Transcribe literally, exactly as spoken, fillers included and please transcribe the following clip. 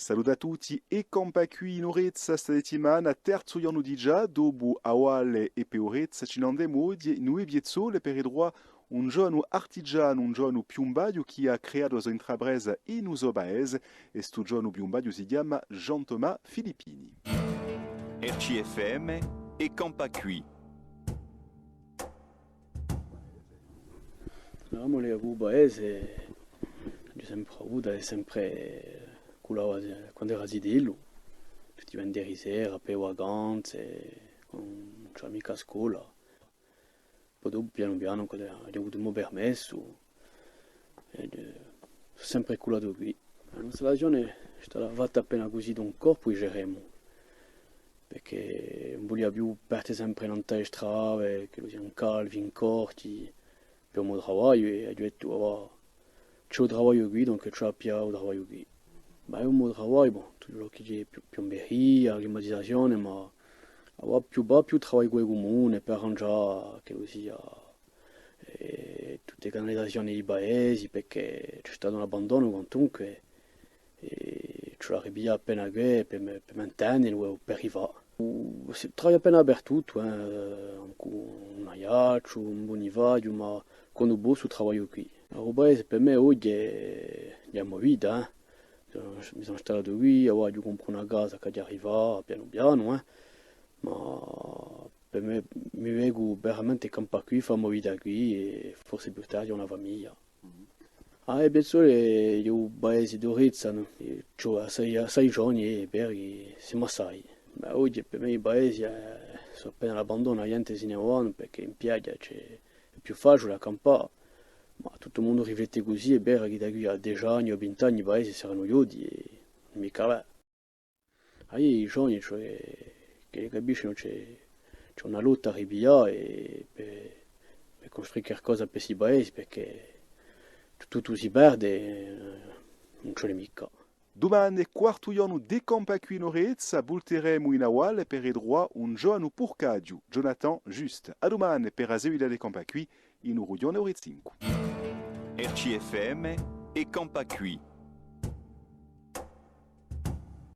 Salute à tutti, È campà quì in Orezza sta settimana, terzu ghjornu digià, dopu a Valle è per Orezza, ci n'andemu oghje in u Piazzole per ritruvà un ghjovanu artigianu, un ghjovanu piumbaghju chì hà creatu a so intrapresa in u so paese, è stu ghjovanu piumbaghju si chjama Jean-Thomas Filippini. R C F M, È campà quì. Allora, mo, u paese, l'aghju sempre avuta è sempre cullava, eh, quand'era zitellu, tutti i venneri sera, per e vacanze, quandu ùn c'era micca a scola. Po dopu, pianu pianu, quand'aghju avutu u mo permessu, è, eh, sò sempre cullatu quì. A mo installazione hè stata fatta appena cusì d'un colpu, diceremu, perchè ùn vulia più parte sempre nant'à e strade, ch'ellu sia in calvi, in corti, per u mo travagliu, è aghju dettu, "Ah, và, ci hè u travagliu quì, donc ci hè à piglià u travagliu quì." Ma hè u mo travagliu, bon, tuttu ciò chì hè piu-, piumberia, climatisazione, ma avà più, và più travagliu cù e cumune, per arrangià ch'ellu sia, eh, tutte e canalisazione di i paesi, perchè ci hè statu un abbandonu quantunque, è ci hè da ripiglià appena què per me-, per mantene o per rifà. U, si travaglia appena dapertuttu, eh, ancu in Aiacciu, in Bunifaziu, ma quandu possu travagliu quì. U paese per mè oghje hè, hè a mo vita, eh. Mi sò, mi sò installatu quì, avà aghju compratu una casa ch'aghju da rifà pianu pianu, eh. Ma per mè, mi vecu veramente campà quì, fà a mo vita quì è forse più tardi una famiglia. Ah, è Piazzole hè u paese d'Orezza, nò? È ci hè assai, assai ghjovani, eh, perchè simu assai. Ma oghje per mè i paesi, eh, sò appena à l'abbandonu, a ghjente si ne vanu, perchè in piaghja ci hè, hè più faciule à campà. Ma tuttu u mondu riflette cusì, hè vera chì da quì à dece anni o vint'anni i paesi seranu ghjodi è ùn hè micca. Aiò, i ghjovani, cioè, chì capiscenu, ci hè, ci hè una lotta à ripiglià è per, per custruì qualcosa per sti paesi, perchè tuttu, tuttu si perde, eh, ùn ci vole micca. Dumane, quartu ghjornu di campà quì in Orezza, vulteremu in a valle per ritruvà un ghjovanu purcaghju, Jonathan Juste. À dumane per a seguita di Campà quì, in u rughjone Orezzincu. R C F M, È campà quì.